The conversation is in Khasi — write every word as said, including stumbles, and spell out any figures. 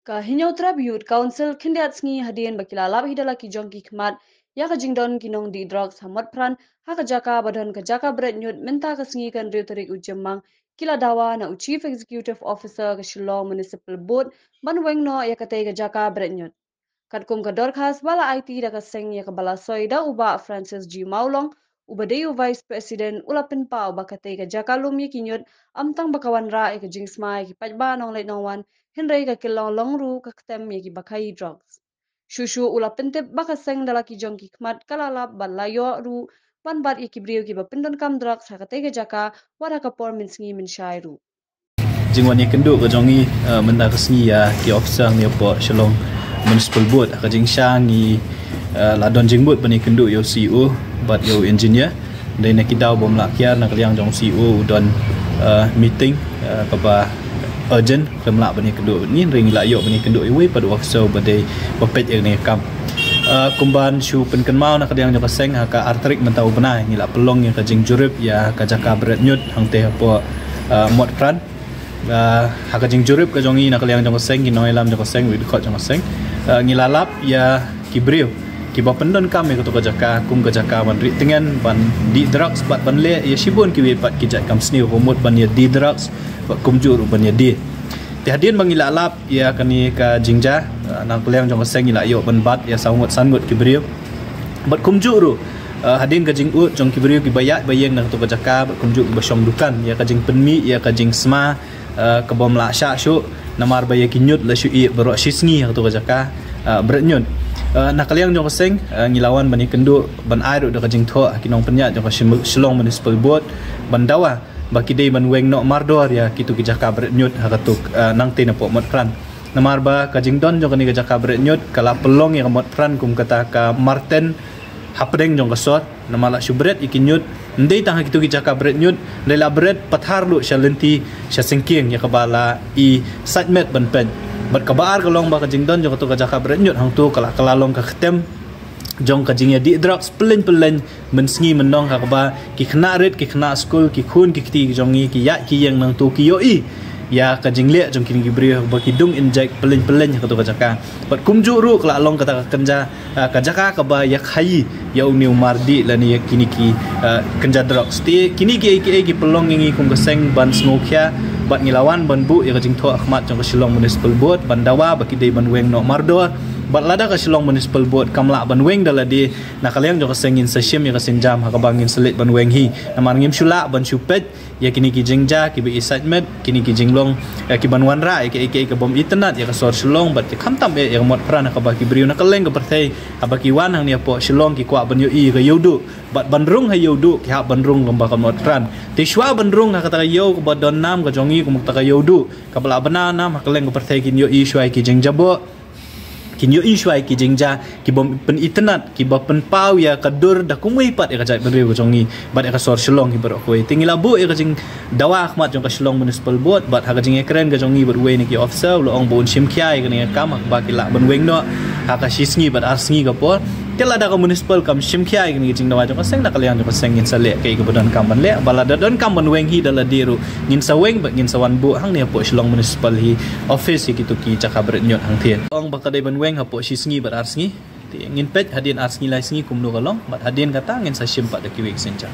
Ka Hynñiewtrep Youth Council khyndiat sngi hadien ba ki la lap hi da la ki jong ki khmat ïa ka jingdon ki nongdih drugs ha Motphran, ha ka jaka ba don ka jaka bret ñiut, mynta ka sngi ka hynriew tarik u Jymmang, ki la dawa na u Chief Executive Officer ka Shillong Municipal Board ban weng noh ïa katei ka jaka bret ñiut. Katkum ka dorkhas ba la aiti da ka seng ïa kaba la soi da u Bah Francis G Mawlong, uba dei u Vice President, u la pynpaw ba katei ka jaka lum ïa ki ñiut ym tang ba ka wanrah ïa ka jingsma ïa ki paidbah nongleit nongwan, hynrei ka kylla long ruh ka ktem ïa kiba khaïi drugs. Shuh shuh u la pyntip ba ka seng da la ki jong ki khmat ka la lap bad la ïoh ruh ban bat ïa ki briew kiba pyndonkam drugs ha katei ka jaka, wat ha ka por mynsngi mynshai ruh. Jingwan ïakynduh ka jong ngi, eh, mynta ka sngi ïa ki officer ngi hapoh Shillong Municipal Board, ha ka jingshisha ngi, eh, la don jingmut ban ïakynduh ïa u C E O bad ïa u engineer. Dei na ki daw bym lah kiar, na ka liang jong u C E O u don, eh, meeting, eh, kaba urgent, khlem lah ban ïakynduh bad ngi, hynrei ngi la ïoh ban ïakynduh ïa uwei pat u officer ba dei ba peit ïa kane ka kam. Eh, kumban shu pynkynmaw, na ka liang jong ka seng, ha ka ar tarik mynta u bnai ngi la pynlong ïa ka jingjurip ïa ka jaka bret ñiut hangtei hapoh, eh, Motphran. Eh, ha ka jingjurip ka jong ngi, na ka liang jong ka seng, ki nongïalam jong ka seng, u dkhot jong ka seng, eh, ngi la lap ïa ki briew kiba pyndonkam ïa kato ka jaka kum ka jaka ban rieh tngen, ban dih drugs bad ban leh ïa shibun kiwei pat ki jait kam sniew, ka mut ban ïa die drugs bad kumjuh ruh ban ïa die. Te hadien ba ngi la lap ïa kane ka jingjia, eh, na ka liang jong ka seng ngi la ïoh ban bat ïa saw ngut san ngut ki briew. Bad kumjuh ruh, eh, hadien ka jingud jong ki briew kiba ïaid ba ïeng na kato ka jaka, bad kumjuh kiba shong dukan, ïa ka jingpynmih ïa ka jingsma, eh, ka bym lah shah shuh, namar ba ïa ki ñiut la shu ïeh baroh shi sngi ha kato ka jaka, eh, bret ñiut. Eh, na ka liang jong ka seng, eh, ngi la wan ban ïakynduh ban ai ruh da ka jingthoh ha ki nongpynïaid jong ka Shim-, Shillong Municipal Board ban dawa ba ki dei ban weng noh mardor ïa kito ki jaka bret ñiut ha kato, eh, nangtei napoh Motphran. Namar ba ka jingdon jong kane ka jaka bret ñiut ka la pynlong ïa ka Motphran kum kata ka marten hapdeng jong ka sor. Namar la shu bret ïa ki ñiut, ym dei tang ha kito ki jaka bret ñiut, hynrei la bret pathar ruh sha lynti sha syngkien, ïa kaba la i sait met ban peit. Bad kaba ar ka long ba ka jingdon jong kato ka jaka bret ñiut hangto ka la, ka la long ka ktem jong ka jingïadih drugs pylleng pylleng, mynsngi mynnong, ha kaba ki khynnah rit, ki khynnah skul, ki khun ki kti ki jong ngi, ki ïaid ki ïeng nangto, ki ïohi ïa ka jingleh jong kine ki briew ba ki dung injek pylleng pylleng ha kato ka jaka. Bad kumjuh ruh ka la long kata ka kynja, ah, ka jaka kaba ïa khaïi ïa une u mardih lane ïa kine ki, ah, kynja drugs. Te kine kiei kiei ki pynlong ïa ngi kum ka seng ban sngewkhia, bad ngi la wan ban buh ïa ka jingthoh ha khmat jong ka Shillong Municipal Board ban dawa ba ki dei ban weng noh mardor. Bad lada ka Shillong Municipal Board kam lah ban weng da lade, na ka liang jong ka seng ngin sa shim ïa ka sienjam ha kaba ngin sa leit ban weng hi. Namar ngim shu lah ban shu peit ïa kine ki jingjia kiba i sait met, kine ki jinglong, eh, kiban wanrah ïa kiei kiei ka bym itynnad ïa ka sor Shillong bad ki khamtam eh ïa ka Motphran, ha kaba ki briew na kylleng ka pyrthei haba ki wan hangne hapoh Shillong ki kwah ban ïohi ïa ka Ïewduh. Bad ban rung ha Ïewduh ki hap ban rung kumba ka Motphran. Te shuwa ban rung ha kata ka ïew kaba don nam ka jong ngi kum kata ka Ïewduh, kaba la bna nam ha kylleng ka pyrthei, kin ïohi shuwa ïa ki jingjaboh, kin ïohi shuwa ïa ki jingjia ki bym pynitynnad, kiba pynpaw ïa ka dur da kumwei pat ïa ka jaitbynriew ka jong ngi bad ïa ka sor Shillong hi baroh kawei. Te ngi la buh ïa ka jingdawa ha khmat jong ka Shillong Municipal Board, bad ha ka jingïakren ka jong ngi bad uwei na ki officer, u la ong ba un shim khia ïa kane ka kam ha kaba ki lah ban weng noh ha ka shi sngi bad ar sngi ka por. Te lada ka municipal kam shim khia ïa kane ka jingdawa jong ka seng, na ka liang jong ka seng ngin sa leh kaei kaba donkam ban leh. Bad lada donkam ban weng hi da lade ruh, ngin sa weng bad ngin sa wan buh hangne hapoh Shillong Municipal hi office ïa kito ki jaka bret ñiut hangtei. Ong ba ka dei ban weng hapoh shi sngi bad ar sngi. Te ngin peit hadien ar sngi lai sngi kumno ka long, bad hadien kata ngin sa shim pat da kiwei ki sienjam.